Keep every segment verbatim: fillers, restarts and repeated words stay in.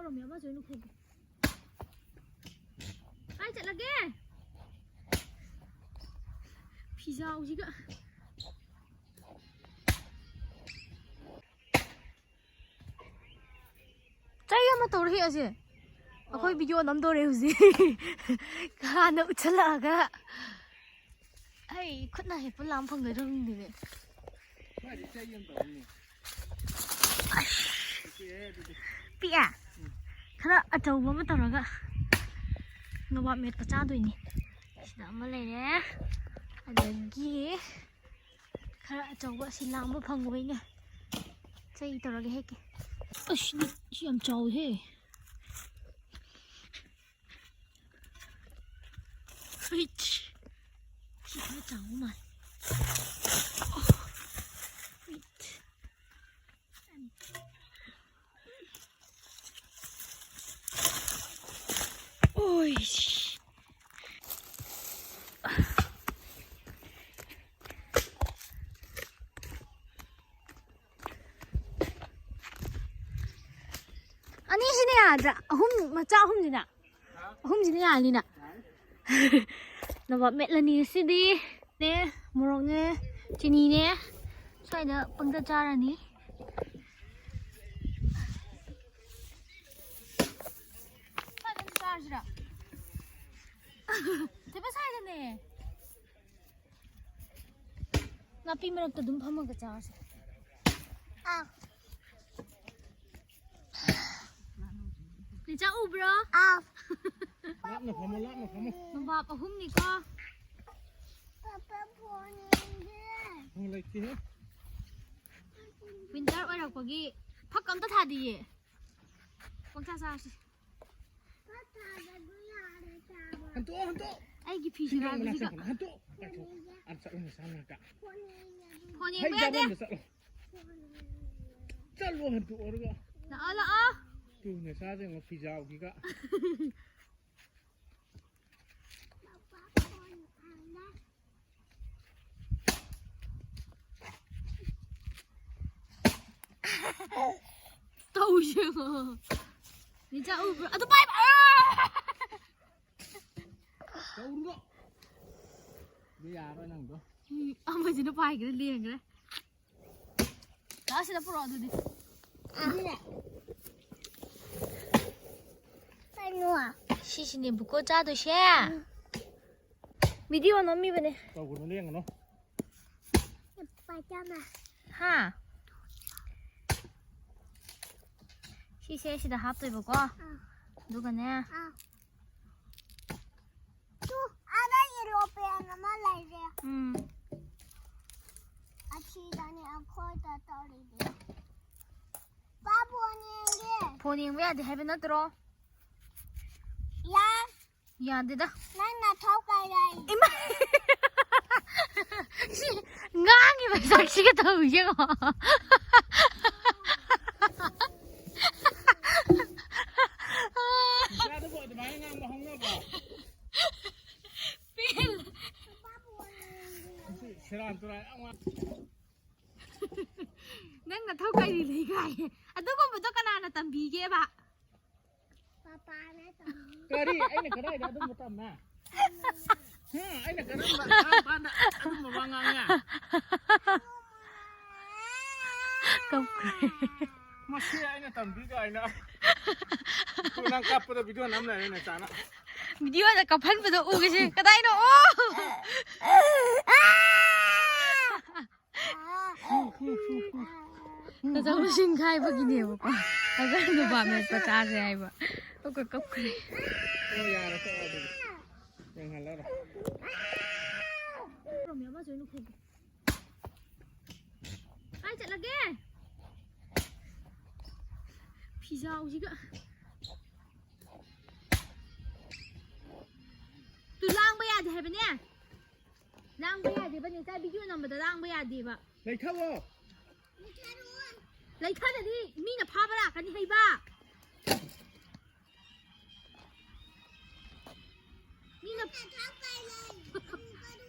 ꯇꯧꯔꯝꯃꯦ, ꯑꯃꯁꯨ ꯑꯩꯅ ꯈꯣꯡ-, ꯀꯥꯏ ꯆꯠꯂꯒꯦ? ꯐꯤꯖꯥꯎꯁꯤꯒ꯫ ꯆꯩ ꯑꯃ ꯇꯧꯔ ꯍꯦꯛꯑꯁꯦ꯫ ꯑꯩꯈꯣꯏ ꯚꯤꯗꯤꯑꯣ ꯅꯝꯗꯣꯔꯦ ꯍꯧꯖꯤꯛ꯫ ꯍꯥꯟꯅ ꯎꯠꯁꯜꯂꯛꯑꯒ꯫ ꯑꯩ ꯈꯨꯠꯅ ꯍꯦꯛꯄ ꯂꯥꯝ ꯐꯪꯒꯗ꯭ꯔꯥ ꯈꯪꯗꯦꯅꯦ꯫ ꯁ꯭ꯋꯥꯏꯗ ꯆꯩ ꯑꯃ ꯇꯧꯔꯝꯅꯤ꯫ ꯄꯤꯛꯑꯦ? ꯈꯔ ꯑꯆꯧꯕ ꯑꯃ ꯇꯧꯔꯒ ꯅꯣꯕꯥꯞ ꯃꯦꯠꯄ ꯆꯥꯗꯣꯏꯅꯤ꯫ ꯁꯤꯗ ꯑꯃ ꯂꯩꯔꯦ꯫ ꯑꯗꯒꯤ ꯈꯔ ꯑꯆꯧꯕ ꯑꯁꯤ ꯂꯥꯝꯕ ꯐꯪꯉꯣꯏꯅꯦ꯫ ꯆꯩ ꯇꯧꯔꯒ ꯍꯦꯛꯀꯦ꯫ ꯑꯁ, ꯁꯤ ꯌꯥꯝ ꯆꯥꯎꯋꯤꯍꯦ꯫ ꯍꯩꯠ! ꯁꯤ ꯈꯔ ꯆꯥꯎꯕ ꯃꯥꯜꯂꯦ꯫ ꯑꯣꯏ! ꯑꯅꯤꯁꯤꯅ ꯌꯥꯗ꯭ꯔꯥ? ꯑꯍꯨꯝ, ꯃꯆꯥ ꯑꯍꯨꯝꯁꯤꯅ? ꯑꯍꯨꯝꯁꯤꯅ ꯌꯥꯅꯤꯅ? ꯅꯣꯕꯥꯞ ꯃꯦꯠꯂꯅꯤ ꯉꯁꯤꯗꯤ꯫ ꯅꯦ, ꯃꯣꯔꯣꯛꯅꯦ, ꯆꯤꯅꯤꯅꯦ, ꯁ꯭ꯋꯥꯏꯗ ꯄꯪꯆꯥ ꯆꯥꯔꯅꯤ꯫ ꯁ꯭ꯋꯥꯏꯗ ꯑꯗꯨꯝ ꯆꯥꯔꯁꯤꯔꯥ? ꯆꯦꯕꯦ, ꯁ꯭ꯋꯥꯏꯗꯅꯦ꯫ ꯅꯥꯄꯤ ꯃꯔꯛꯇ ꯑꯗꯨꯝ ꯐꯝꯃꯒ ꯆꯥꯔꯁꯦ꯫ ꯑꯥ꯫ ꯅꯤꯆꯥ ꯎꯕ꯭ꯔꯣ? ꯑꯥ꯫ ꯂꯥꯞꯅ ꯐꯝꯃꯣ, ꯂꯥꯞꯅ ꯐꯝꯃꯣ꯫ ꯅꯣꯕꯥꯞ ꯑꯍꯨꯝꯅꯤꯀꯣ꯫ ꯄꯥꯄꯥ ꯐꯣꯟ ꯌꯦꯡꯒꯦ꯫ ꯐꯣꯟ ꯂꯩꯇꯦꯍꯦ꯫ ꯋꯤꯟꯇꯔ ꯑꯣꯏꯔꯛꯄꯒꯤ ꯐꯛ ꯑꯝꯇ ꯊꯥꯗꯤꯌꯦ꯫ ꯄꯪꯆꯥ ꯆꯥꯔꯁꯤ꯫ ꯍꯟꯇꯣꯛꯑꯣ, ꯍꯟꯇꯣꯛꯑꯣ꯫ ꯑꯩꯒꯤ ꯐꯤ ꯁꯤꯡꯖꯥꯎ ꯁꯨꯒꯥꯏꯕꯁꯤꯒ꯫ ꯃꯅꯥꯛ ꯆꯪꯒꯅꯨ꯫ ꯍꯟꯇꯣꯛꯑꯣ꯫ ꯄꯥꯏꯊꯣꯛꯑꯣ꯫ ꯑꯥꯗ ꯆꯠꯂꯣ, ꯅꯁꯥ ꯅꯥꯛꯇ꯫ ꯐꯣꯟ ꯍꯩ ꯌꯦꯡꯉꯗꯤ꯫ ꯆꯥꯐꯝꯗ ꯆꯠꯂꯣ꯫ ꯆꯠꯂꯣ, ꯍꯟꯇꯣꯛꯑꯣ ꯑꯗꯨꯒ꯫ ꯂꯥꯛꯑꯣ, ꯂꯥꯛꯑꯣ꯫ ꯇꯨ, ꯅꯁꯥꯁꯦ ꯌꯦꯡꯉꯣ, ꯐꯤ ꯁꯨꯒꯥꯏꯕꯒ꯫ ꯇꯧꯁꯦꯀꯣ꯫ ꯅꯤꯆꯥ ꯎꯕ꯭ꯔꯣ? ꯑꯗꯨ ꯄꯥꯏꯕ! ꯑꯥ! ꯇꯧꯔꯨꯅꯣ꯫ ꯑꯗꯨ ꯌꯥꯔꯣꯏ ꯅꯪꯗꯣ꯫ ꯎꯝ, ꯑꯃꯁꯤꯅ ꯄꯥꯏꯈ꯭ꯔꯦ, ꯂꯦꯡꯈ꯭ꯔꯦ꯫ ꯂꯥꯛꯑꯣ, ꯁꯤꯗ ꯄꯨꯔꯛꯑꯣ ꯑꯗꯨꯗꯤ꯫ ꯏꯕꯨꯡꯉꯣ꯫ ꯀꯩꯅꯣ? ꯁꯤꯁꯤꯅꯦꯕꯀꯣ ꯆꯥꯗꯣꯏꯁꯦ꯫ ꯚꯤꯗꯤꯑꯣ ꯅꯝꯃꯤꯕꯅꯦ꯫ ꯇꯧꯒꯅꯨ, ꯂꯦꯡꯒꯅꯨ꯫ ꯄꯥꯏꯖꯃ꯫ ꯍꯥ? ꯁꯤꯁꯦ ꯁꯤꯗ ꯍꯥꯞꯇꯣꯏꯕꯀꯣ꯫ ꯑꯥ꯫ ꯑꯗꯨꯒꯅꯦ꯫ ꯑꯥ꯫ ꯇꯨ, ꯑꯥꯗ ꯑꯦꯔꯣꯄ꯭ꯂꯦꯟ ꯑꯃ ꯂꯩꯔꯦ꯫ ꯎꯝ꯫ ꯑꯁꯤꯗꯅꯦ ꯑꯩꯈꯣꯏ ꯆꯠꯇꯧꯔꯤꯁꯦ꯫ ꯄꯥ, ꯐꯣꯟ ꯌꯦꯡꯒꯦ꯫ ꯐꯣꯟ ꯌꯦꯡꯕ ꯌꯥꯗꯦ ꯍꯥꯏꯕ ꯅꯠꯇ꯭ꯔꯣ? ꯌꯥ꯫ ꯌꯥꯗꯦꯗ꯫ ꯅꯪ ꯅꯊꯧ ꯀꯩ ꯂꯩ? ꯏꯃꯥ! ꯁꯤ ꯉꯥꯡꯉꯤꯕ ꯁꯛꯁꯤꯒ ꯇꯧꯔꯤꯁꯦ ꯌꯦꯡꯉꯣ꯫ ꯏꯆꯥꯗꯨꯕꯨ ꯑꯗꯨꯃꯥꯏꯅ ꯉꯥꯡꯕ ꯍꯧꯅꯕ꯭ꯔꯣ? ꯄꯦꯜꯂꯦ꯫ ꯁꯤ ꯁꯦꯔꯥꯟ ꯇꯨꯔꯥꯟ ꯌꯥꯝ ꯉꯥꯡ-, ꯅꯪ ꯅꯊꯧ ꯀꯔꯤ ꯂꯩ ꯀꯥꯏ? ꯑꯗꯨꯒꯨꯝꯕꯗꯣ ꯀꯅꯥꯅ ꯇꯝꯕꯤꯒꯦꯕ? ꯄꯄꯥꯅ ꯇꯝꯃꯤ꯫ ꯀꯔꯤ? ꯑꯩꯅ ꯀꯗꯥꯏꯗ ꯑꯗꯨꯝꯕ ꯇꯝꯃꯦ? ꯍꯥ? ꯑꯩꯅ ꯀꯔꯝꯕ ꯑꯉꯥꯡ ꯃꯄꯥꯗ ꯑꯗꯨꯝꯕ ꯋꯥ ꯉꯥꯡꯉꯦ? ꯀꯞꯈ꯭ꯔꯦ꯫ ꯃꯁꯤ ꯑꯩꯅ ꯇꯝꯕꯤ ꯀꯥꯏꯅ꯫ ꯇꯨ ꯅꯪ ꯀꯞꯄꯗ ꯚꯤꯗꯤꯑꯣ ꯅꯝ ꯂꯩꯔꯦ ꯅꯆꯥꯅ꯫ ꯚꯤꯗꯤꯑꯣꯗ ꯀꯞꯍꯟꯕꯗꯣ ꯎꯒꯦꯁꯦ꯫ ꯀꯗꯥꯏꯅꯣ? ꯑꯣ! ꯅꯆꯥ ꯃꯁꯤꯡ ꯈꯥꯏꯕꯒꯤꯅꯦꯕꯀꯣ꯫ ꯑꯗ ꯅꯨꯄꯥ ꯃꯦꯠꯄ ꯆꯥꯁꯦ ꯍꯥꯏꯕ꯫ ꯀꯞꯈ꯭ꯔꯦ, ꯀꯞꯈ꯭ꯔꯦ꯫ ꯑꯣ, ꯌꯥꯔꯦ, ꯇꯣꯛꯑꯣ ꯑꯗꯨꯗꯤ꯫ ꯌꯦꯡꯍꯜꯂꯔꯣꯏ꯫ ꯀꯥꯏ ꯆꯠꯂꯒꯦ? ꯐꯤꯖꯥꯎꯁꯤꯒ꯫ ꯇꯨ ꯂꯥꯡꯕ ꯌꯥꯗꯦ ꯍꯥꯏꯕꯅꯦ꯫ ꯂꯥꯡꯕ ꯌꯥꯗꯦꯕ, ꯅꯦꯆꯥ ꯚꯤꯗꯤꯑꯣ ꯅꯝꯕꯗ ꯂꯥꯡꯕ ꯌꯥꯗꯦꯕ꯫ ꯂꯩꯊꯧꯑꯣ꯫ ꯂꯩꯊꯔꯗꯤ ꯃꯤꯅ ꯐꯥꯕ ꯂꯥꯛꯀꯅꯤ ꯍꯩꯕ꯫ ꯃꯤꯅ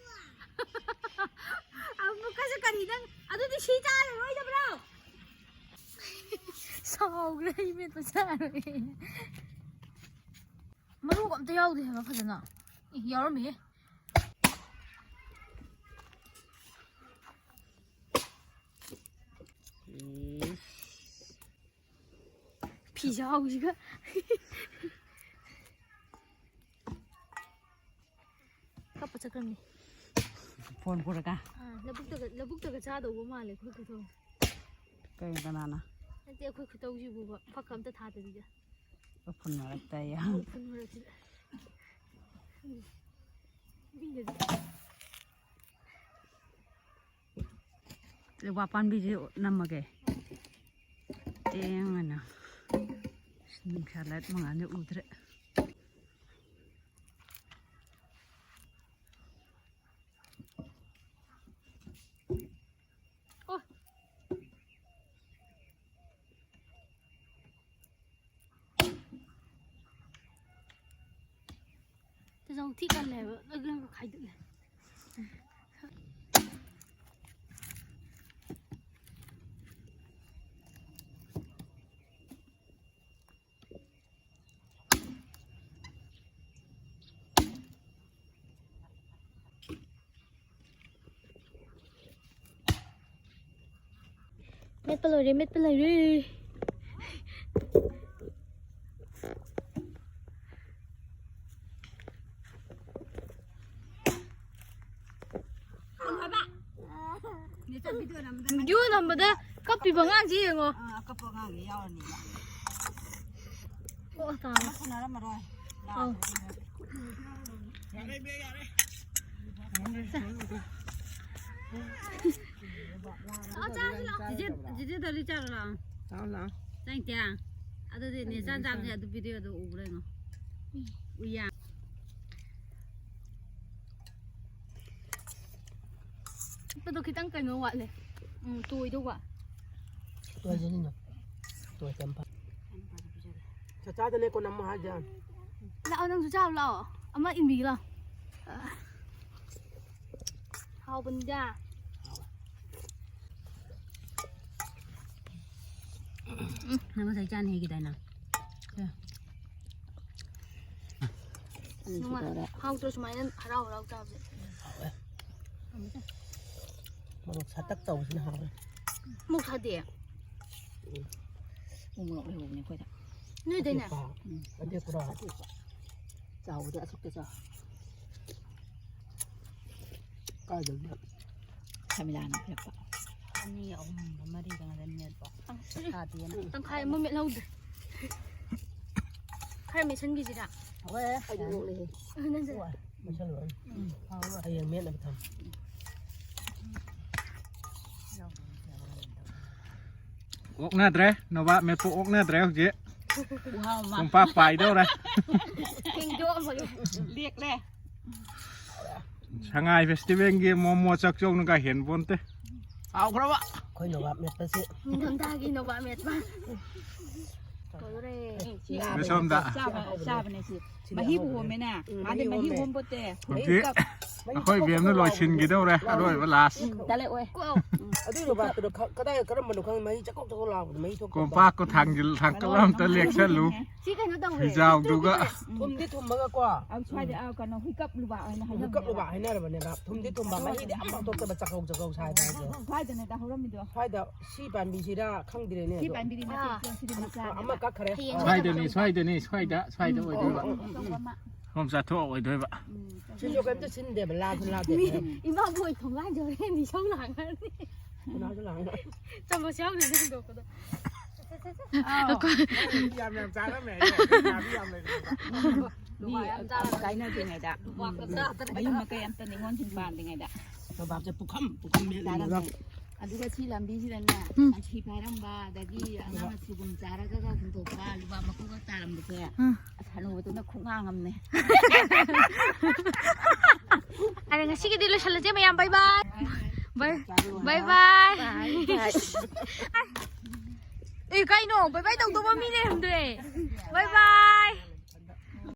ꯑꯃꯨꯛꯀꯁꯨ ꯀꯔꯤ ꯅꯪ? ꯑꯗꯨꯗꯤ ꯁꯤ ꯆꯥꯔꯔꯣꯏꯗꯕ꯭ꯔꯣ? ꯍꯥꯎꯈ꯭ꯔꯦ, ꯑꯩ ꯃꯦꯠꯄ ꯆꯥꯔꯣꯏ꯫ ꯃꯔꯨꯒ ꯑꯝꯇ ꯌꯥꯎꯗꯦ ꯍꯥꯏꯕ ꯐꯖꯅ꯫ ꯑꯦ, ꯌꯥꯎꯔꯝꯃꯤꯍꯦ꯫ ꯐꯤꯖꯥꯎꯁꯤꯒ꯫ ꯀꯞꯄ ꯆꯠꯈ꯭ꯔꯕꯅꯤ꯫ ꯐꯣꯟ ꯄꯨꯔꯒ? ꯑꯥ, ꯂꯧꯕꯨꯛꯇꯒ, ꯂꯧꯕꯨꯛꯇꯒ ꯆꯥꯗꯧꯕ ꯃꯥꯜꯂꯦ ꯑꯩꯈꯣꯏ ꯈꯨꯇꯧꯁꯦ꯫ ꯀꯩ, ꯀꯅꯥꯅ? ꯅꯠꯇꯦ, ꯑꯩꯈꯣꯏ ꯈꯨꯇꯧꯁꯤꯕꯨꯕ ꯐꯛꯀ ꯑꯝꯇ ꯊꯥꯗꯕꯤꯗ꯫ ꯎꯐꯨꯟ ꯃꯔꯛꯇ ꯑꯩ꯫ ꯎꯐꯨꯟ ꯃꯔꯛꯁꯤꯗ꯫ ꯃꯤꯅꯗꯤ ꯂꯨꯋꯥ ꯄꯥꯝꯕꯤꯁꯦ ꯅꯝꯃꯒꯦ꯫ ꯇꯦꯡ ꯑꯅ꯫ ꯅꯨꯡꯁꯥ ꯂꯥꯏꯠ ꯃꯉꯥꯜꯁꯦ ꯎꯗ꯭ꯔꯦ꯫ ꯑꯣ꯫ ꯇꯖꯧ ꯊꯤ ꯀꯜꯂꯦ ꯍꯥꯏꯕ, ꯂꯣꯏꯅ ꯈꯥꯏꯗꯣꯛꯑꯦ꯫ ꯃꯦꯠꯄ ꯂꯣꯏꯔꯦ, ꯃꯦꯠꯄ ꯂꯣꯏꯔꯦ꯫ ꯚꯤꯗꯤꯑꯣ ꯅꯝꯕꯗ ꯀꯞꯄꯤꯕ ꯑꯉꯥꯡꯁꯤ ꯌꯦꯡꯉꯣ꯫ ꯑꯥ, ꯑꯀꯞꯄ ꯑꯉꯥꯡꯁꯤ ꯌꯥꯎꯔꯅꯤꯕ꯫ ꯑꯣ, ꯇꯥꯔꯦ꯫ ꯑꯃ ꯁꯥꯟꯅꯔꯝꯃꯔꯣꯏ꯫ ꯑꯧ꯫ ꯆꯤꯆꯦ, ꯆꯤꯆꯦ ꯗꯣꯂꯤ ꯆꯥꯔꯨ ꯂꯥꯛꯑꯣ꯫ ꯂꯥꯛꯑꯣ, ꯂꯥꯛꯑꯣ꯫ ꯆꯪꯉꯛꯇꯦ꯫ ꯑꯗꯨꯗꯤ ꯅꯦ ꯆꯥꯟ ꯆꯥꯕꯁꯦ ꯑꯗꯨ ꯚꯤꯗꯤꯑꯣꯗꯣ ꯎꯕ꯭ꯔꯥ ꯌꯦꯡꯉꯣ꯫ ꯎꯏꯌꯥ꯫ ꯆꯠꯄꯗꯣ ꯈꯤꯇꯪ ꯀꯩꯅꯣ ꯋꯥꯠꯂꯦ꯫ ꯎꯝ, ꯇꯣꯏꯗꯧꯕ꯫ ꯇꯣꯏꯁꯅꯤꯅ꯫ ꯇꯣꯏ ꯆꯝꯐ꯫ ꯆꯥꯆꯥꯗꯅꯦꯀꯣ ꯅꯝꯃꯣ ꯍꯥꯏꯁꯦ꯫ ꯂꯥꯛꯑꯣ, ꯅꯪꯁꯨ ꯆꯥꯔꯨ ꯂꯥꯛꯑꯣ꯫ ꯑꯃ ꯏꯟꯕꯤꯒꯦ ꯂꯥꯛꯑꯣ꯫ ꯍꯥꯎꯕꯅꯤꯗ꯫ ꯎꯝ, ꯅꯪ ꯉꯁꯥꯏ ꯆꯥꯅꯤ ꯍꯥꯏꯈꯤꯗꯥꯏ ꯅꯪ? ꯁꯦ꯫ ꯅꯨꯡꯉꯥꯏ꯫ ꯍꯥꯎꯇ꯭ꯔꯣ ꯁꯨꯃꯥꯏꯅ ꯍꯔꯥꯎ ꯍꯔꯥꯎ ꯆꯥꯕꯁꯦ? ꯃꯣꯔꯣꯛ ꯁꯥꯇꯛ ꯇꯧꯕꯁꯤꯅ ꯍꯥꯎꯋꯦ꯫ ꯃꯣꯔꯣꯛ ꯁꯥꯗꯦ꯫ ꯎ ꯃꯣꯔꯣꯛ ꯂꯩꯍꯧꯕꯅꯦ ꯑꯩꯈꯣꯏꯗ꯫ ꯅꯣꯏꯗꯩꯅꯦ? ꯑꯇꯦꯛꯄ꯫ ꯎꯝ꯫ ꯑꯇꯦꯛꯄꯔꯣ? ꯑꯇꯦꯛꯄ꯫ ꯆꯥꯎꯕꯗ ꯑꯁꯨꯛꯇ ꯆꯥꯎ꯫ ꯀꯥꯏꯗꯒꯤ? ꯁꯃꯤꯂꯥꯅ ꯄꯤꯔꯛꯄ꯫ ꯑꯅꯤ, ꯑꯍꯨꯝ, ꯃꯔꯤꯗ ꯉꯥꯛꯇ ꯃꯦꯠꯄ꯫ ꯁꯥꯗꯦꯅ꯫ ꯇꯪꯈꯥꯏ ꯑꯃ ꯃꯦꯠꯍꯧꯗꯦ꯫ ꯈꯔ ꯃꯦꯠꯁꯟꯈꯤꯁꯤꯔꯥ? ꯍꯣꯏ, ꯑꯩꯗꯤ ꯑꯣꯛꯂꯦꯍꯦ꯫ ꯅꯪꯁꯨ꯫ ꯍꯣꯏ, ꯃꯦꯠꯁꯜꯂꯨꯔꯅꯨ꯫ ꯎꯝ꯫ ꯍꯌꯦꯡ ꯃꯦꯠꯅꯕ ꯊꯝꯃꯨ꯫ ꯑꯣꯛꯅꯗ꯭ꯔꯦ, ꯅꯣꯕꯥꯞ ꯃꯦꯠꯄ ꯑꯣꯛꯅꯗ꯭ꯔꯦ ꯍꯧꯖꯤꯛ꯫ ꯈꯣꯡꯄꯥꯛ ꯄꯥꯏꯗꯧꯔꯦ꯫ ꯊꯦꯡꯗꯣꯛꯑꯝꯃꯒꯦ꯫ ꯂꯦꯛꯂꯦ꯫ ꯁꯉꯥꯏ ꯐꯦꯁꯇꯤꯚꯦꯜꯒꯤ ꯃꯣꯃꯣ ꯆꯥꯛꯆꯧꯅꯒ ꯍꯦꯟ ꯄꯣꯟꯇꯦ꯫ ꯍꯥꯎꯈ꯭ꯔꯕ? ꯑꯩꯈꯣꯏ ꯅꯣꯕꯥꯞ ꯃꯦꯠꯄꯁꯤ꯫ ꯅꯤꯡꯊꯝꯊꯥꯒꯤ ꯅꯣꯕꯥꯞ ꯃꯦꯠꯄ꯫ ꯇꯧꯗꯣꯔꯦ꯫ ꯁꯤ ꯁꯣꯝꯗ꯫ ꯆꯥꯕ-, ꯆꯥꯕꯅꯦ ꯁꯤ꯫ ꯁꯤꯗꯤ ꯃꯍꯤꯕꯨ ꯑꯍꯥꯎꯕꯅꯦ꯫ ꯍꯣꯝꯃꯦꯅꯦ꯫ ꯎꯝ, ꯃꯥꯗꯤ ꯃꯍꯤ ꯃꯍꯤ ꯍꯣꯝꯃꯦ꯫ ꯍꯣꯝꯕꯣꯠꯇꯦ꯫ ꯍꯧꯖꯤꯛ ꯐꯨꯔꯤꯠꯀ ꯑꯩꯈꯣꯏ ꯕꯦꯝꯅ ꯂꯣꯏꯁꯤꯟꯈꯤꯗꯧꯔꯦ ꯑꯔꯣꯏꯕ ꯂꯥꯁ꯫ ꯎꯝ, ꯇꯜꯂꯦ ꯑꯣꯏ꯫ ꯑꯗꯨꯏ ꯅꯣꯕꯥꯞꯇꯨꯗ ꯈ-, ꯀꯗꯥꯏ ꯀꯔꯝꯕꯅꯣ ꯈꯪꯗꯦ, ꯃꯍꯤ ꯆꯀꯣꯛ ꯆꯀꯣꯛ ꯂꯥꯎꯕꯗꯣ, ꯃꯍꯤ ꯊꯣꯛꯄ ꯀꯣꯝꯄꯥꯛꯀ ꯊꯥꯡꯖꯤꯜ-, ꯊꯥꯡꯀꯠꯂ ꯑꯝꯇ ꯂꯦꯛꯁꯜꯂꯨ꯫ ꯁꯤ ꯀꯩꯅꯣ ꯇꯧꯋꯦ꯫ ꯍꯤꯖꯥꯎꯗꯨꯒ꯫ ꯊꯨꯝꯗꯤ ꯊꯨꯝꯃꯒꯀꯣ꯫ ꯑ, ꯁ꯭ꯋꯥꯏꯗ, ꯑ, ꯀꯩꯅꯣ, ꯍꯨꯏꯀꯞ ꯂꯨꯕꯥꯛ ꯍꯥꯏꯅ ꯍꯨꯏꯀꯞ ꯍꯥꯏꯅꯕꯅꯦꯕ꯫ ꯂꯨꯕꯥꯛ ꯍꯥꯏꯅꯔꯕꯅꯦꯕ꯫ ꯊꯨꯝꯗꯤ ꯊꯨꯝꯕ, ꯃꯍꯤꯗꯤ ꯑꯃꯐꯥꯎ ꯊꯣꯛꯇꯕ, ꯆꯀꯧ ꯆꯀꯧ ꯁꯥꯏꯗ ꯍꯥꯏꯁꯦ꯫ ꯁ꯭ꯋꯥꯏꯗꯅꯦꯗ ꯍꯧꯔꯝꯃꯤꯗꯣ꯫ ꯁ꯭ꯋꯥꯏꯗ ꯁꯤ ꯄꯥꯝꯕꯤꯁꯤꯔ ꯈꯪꯗ꯭ꯔꯦꯅꯦ ꯁꯤ ꯑꯗꯣ꯫ ꯄꯥꯝꯕꯤꯗꯤ ꯅꯠꯇꯦ, ꯑ, ꯁꯤꯗꯤ ꯃꯆꯥꯅꯦ꯫ ꯑꯃꯈꯛ ꯈꯔ꯫ ꯍꯌꯦꯡ ꯁ꯭ꯋꯥꯏꯗꯅꯤ, ꯁ꯭ꯋꯥꯏꯗꯅꯤ, ꯁ꯭ꯋꯥꯏꯗ, ꯁ꯭ꯋꯥꯏꯗ ꯎꯝ, ꯑꯣꯏꯗꯣꯏꯕ꯫ ꯎꯝ, ꯎꯝ, ꯎꯝ꯫ ꯑꯆꯧꯕ ꯑꯃ꯫ ꯁꯣꯝ ꯆꯥꯊꯣꯛꯑ ꯑꯣꯏꯗꯣꯏꯕ꯫ ꯎꯝ, ꯁꯤꯁꯨ ꯀꯩꯝꯇ ꯁꯤꯟꯗꯦꯕ, ꯂꯥꯁꯨ ꯂꯥꯗꯦ꯫ ꯏꯃꯥꯕꯣꯏ ꯊꯣꯡꯒꯥꯟ ꯌꯧꯔꯦ, ꯃꯤꯁꯧ ꯂꯥꯡꯉꯅꯤ꯫ ꯀꯅꯥꯁꯨ ꯂꯥꯡꯉꯣꯏ꯫ ꯆꯥꯃꯁ ꯌꯥꯎꯗ꯭ꯔꯗꯤ ꯍꯨꯟꯗꯣꯛꯄꯗꯣ꯫ ꯑꯥꯎ꯫ ꯌꯥꯝ ꯌꯥꯝ ꯆꯥꯔꯝꯃꯦ ꯑꯩ꯫ ꯌꯥꯝꯗꯤ ꯌꯥꯝ ꯂꯩꯕꯅꯦꯕ꯫ ꯃꯤ ꯀꯥꯏꯅꯗ꯭ꯔꯤꯉꯩꯗ꯫ ꯂꯨꯄꯥ ꯀꯨꯟꯊ꯭ꯔꯥ ꯇꯔꯦꯠ꯫ ꯃꯌꯨꯝ ꯃꯀꯩ ꯑꯝꯇ ꯅꯤꯉꯣꯜꯁꯤꯡ ꯄꯥꯟꯗ꯭ꯔꯤꯉꯩꯗ꯫ ꯅꯣꯕꯥꯞꯁꯦ ꯄꯨꯈꯝ, ꯄꯨꯈꯝ ꯃꯦꯠꯂꯤꯅꯦꯕ꯫ ꯆꯥꯔꯝꯃꯦ꯫ ꯑꯗꯨꯒ ꯁꯤ ꯂꯝꯕꯤꯁꯤꯗꯅꯦ, ꯎꯝ꯫ ꯁꯟꯊꯤ ꯐꯥꯏꯔꯝꯕ, ꯑꯗꯒꯤ ꯑꯉꯥꯡ ꯑꯊꯨꯒꯨꯝ ꯆꯥꯔꯒ ꯍꯨꯟꯗꯣꯛꯄ, ꯂꯨꯄꯥ ꯃꯀꯨꯒ ꯇꯥꯔꯝꯕꯁꯦ꯫ ꯎꯝ꯫ ꯑꯁ, ꯍꯅꯨꯕꯗꯨꯅ ꯈꯣꯡꯉꯥꯡ ꯑꯃꯅꯦ꯫ ꯑꯗ ꯉꯁꯤꯒꯤꯗꯤ ꯂꯣꯏꯁꯜꯂꯁꯦ ꯃꯌꯥꯝ, bye bye꯫ Bye, bye bye꯫ Bye bye꯫ ꯑꯦ, ꯀꯩꯅꯣ? Bye bye ꯇꯧꯗꯧꯕ ꯃꯤ ꯂꯩꯔꯝꯗ꯭ꯔꯦ꯫ Bye bye꯫